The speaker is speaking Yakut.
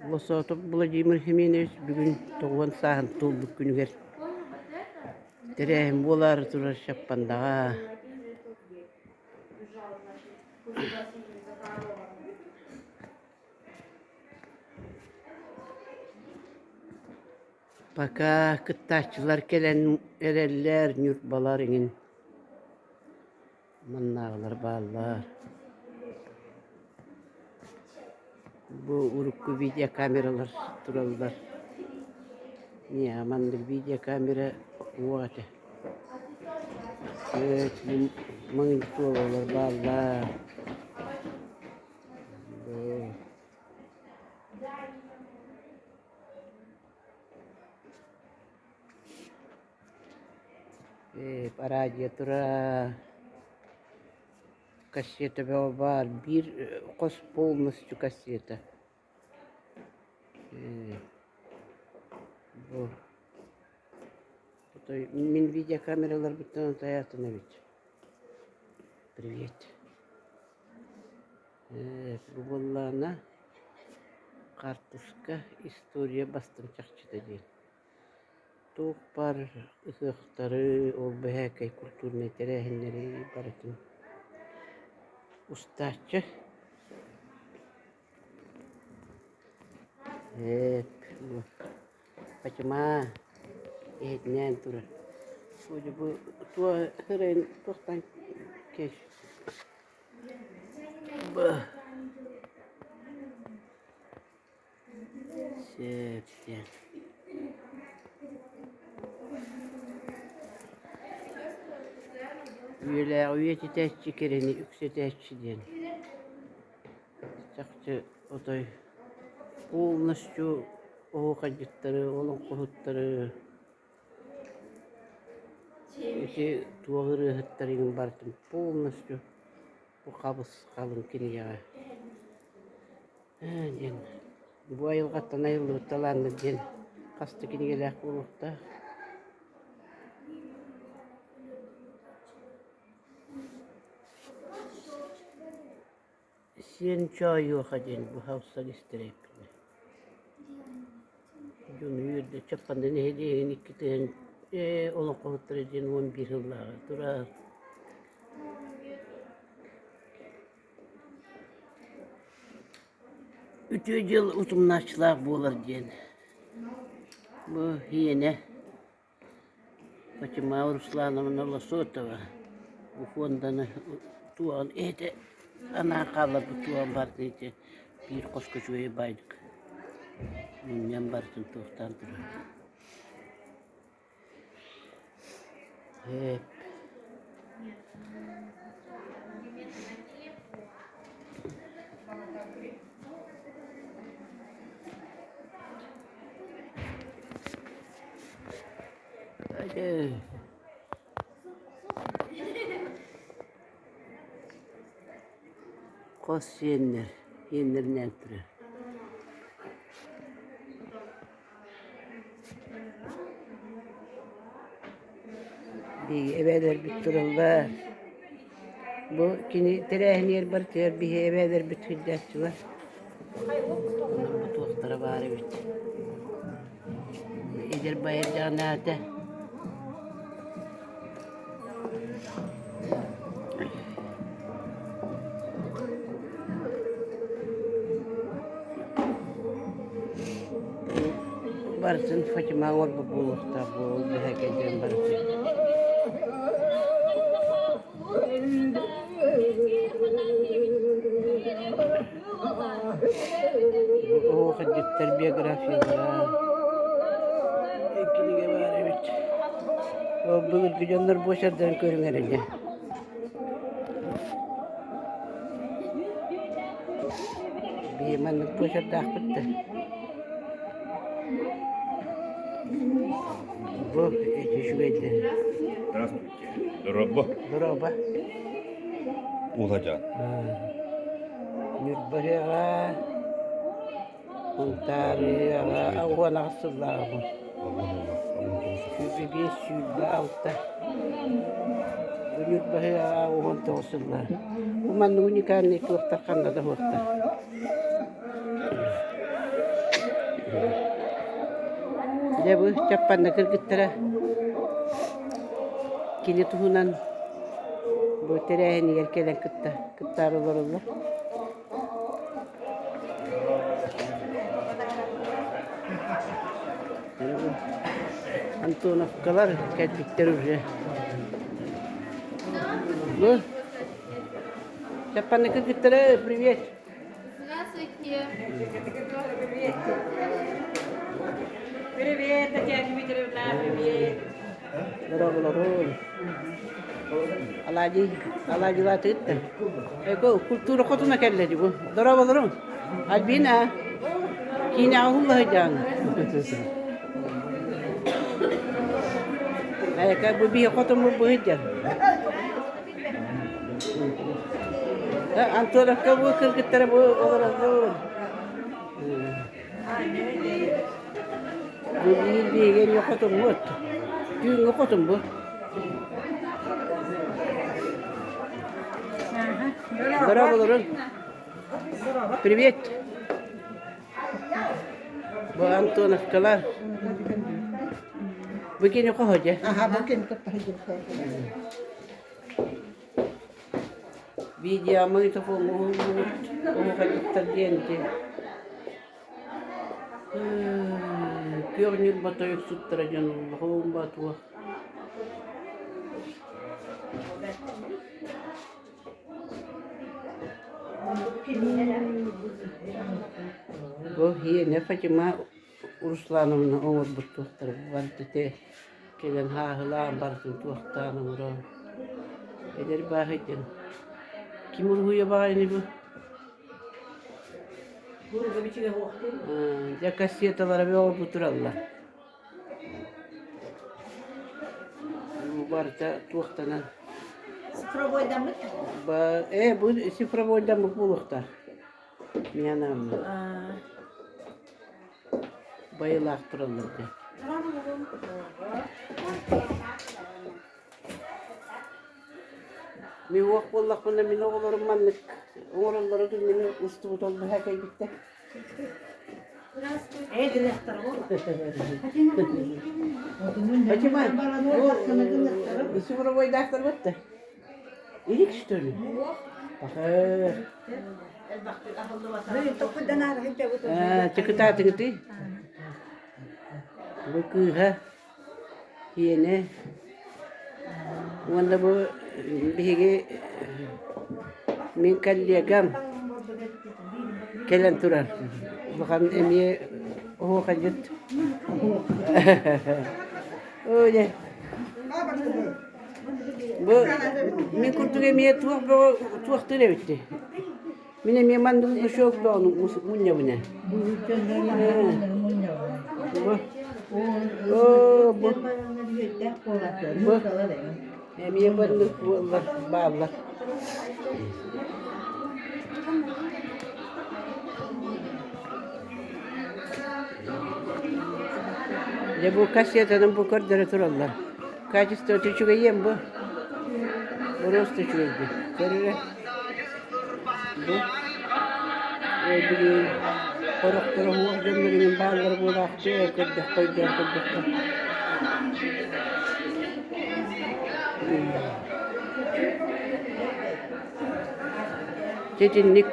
Лосотов Владимир Семенович бүгүн тоҕуон сааһын туолбут күнүгэр тэрээһин буолаары турар Чаппандаҕа. Пока кыттааччылар кэлэн эрэллэр, Ньурбалар иҥин Маннааҕылар бааллар. Бу урукку видеокамералар тураллар. Миэхэ маннык видеокамера уох этэ. Магнитолалар бааллар. Араадьыйа турар, кассета бөҕө баар, биир хос полностью кассета. Бу мин видеокамераларбыттан утайаатын эбит. Привет. Бу буоллаҕына хаартыска история бастыҥ чахчыта диэн. Туох баар ыһыахтары, ол бэһээкэй культурнай тэрээһиннэри барытын устааччы. Эп Фатима иһитинээн турар. Вроде бу туох ырайын туохтан кэш Сөп диэн. Үйэлээҕи үйэтитээччи кэрэни үксэтээччи диэн. Чахчы отой полностью оһуохайдьыттары, олоҥхоһуттары ити туох ырыаһыттарыгын барытын полностью бу хабыс халыҥ кинигэҕэ диэн бу айылҕаттан айыллыбыт талааннар диэн хас да кинигэлээх буолуохтаах. Сиэн Чоойуоха диэн бу хауссан истэрэйпинэ. Дьону үөрдэ Чаппанда нэһилиэгин икки тыһын ээ олоҥхоһуттара диэн 11 сыллааҕы турар. Үтүө дьыала утумнааччылаах буолар диэн бу иэнэ Фатима Руслановна Лосотова бу фонданы туоҕун эһэтэ анаан хаалларбыт туоҕун барытын ити биир хоско үчүгэй баайдык мунньан барытын туохтаан турар. Эп. Хос сиэннэр, сиэннэринээн турар. Биһиги эбээлэрбит тураллар. Бу кини тэрээһинигэр барытыгар биһиги эбээлэрбит сылдьааччылар. Онон бу туохтара баар эбит. Эдэр байардаҕынаата Барытын Фатима оҥорбут буолуохтаах буол бэһэкэйдэрин барытын. Оһуохайдьыттар биографиялара кинигэ баар эбит. Ол былыргы дьоннор буочардарын көрүҥ эрэ дьэ. Биһи маннык буочардаахпыт да. Бу эти үчүгэйдэр. Здравствуйте. Дорообо. Дорообо. Улахан. Ньурбаһыаҕа Сунтаарыаҕа 18 сыллааҕы 25 26 Бу Ньурбаһыаҕа 19 сыллааҕы. Бу маннык уникальный туохтар ханна да суохтар. Дьэ бу Чаппанда кыргыттара кини туһунан бу тэрээһинигэр кэлэн кытта кыттаары олороллор. Антоновкалар кэлбиттэр уже. Ну, Чаппанда кыргыттара привет! Здравствуйте. Привет, Татьяна Дмитриевна, привет. Дороголорун. Алаадьы, алаадьылаатыгыт Эко культура хотуна кэллэ бу. Дороголорун. Альбина, киинэҕэ уһулла сылдьаҕын. Эка бу биһи хотуммут бу сылдьар. Антоновка бу кыргыттара бу олороллор. Бу биир биһиги хотуммут. Түүҥҥү хотум бу. Здорово, Привет. Бу Антоновкалар. Бу кини хоһо дьэ. Аха, бу кини кытта Видеомагнитофон уһуллубут оһуохайдьыттар диэн ити Күөх Ньурба тойуксуттара дьон улахан туох Бу иэнэ Фатима Руслановна оҥорбут туохтара барыта ити кэлэн хааһылаан барытын туохтаан оҥорон эдэр бааһыйдын ким уруһуйа баҕайыный бу дьэ кассеталара бөҕө тураллар бу барыта туохтанан Цифровойдаммыт? Ээ бу цифровойдаммыт буолуохтаах Мин анааммын Байылаах тураллар дии. Мин уох буоллахпына мин оҕолорум маннык оҥороллоро дуу мин устубут олбуһа кэлбиттэр. Фатима, цифровойдаахтар бытта. Илик что ли? Пахыр. Чыкытаатыгытый? Бу кыыһа иэнэ уонна бу биһиги мин коллегам кэлэн турар. Улахан эмиэ оһуохайдьыт. Ой, Бу мин курдук эмиэ туох бөҕө туохтуур эбит дии. Мин эмиэ маннык мешок бөҕөнү мунньабын ээ. Бу оо бу бу эмиэ маннык буоллар бааллар. Дьэ бу кассетанан бу көрдөрө тураллар. Качествота үчүгэйиэн бу. Просто үчүгэйдик. Көрүрэ. Бу билигин хорохторо уох дьоннорунан бааллар буолаахтыы көрдөххө өйдөөн көрдөххө. Дьэ итинник.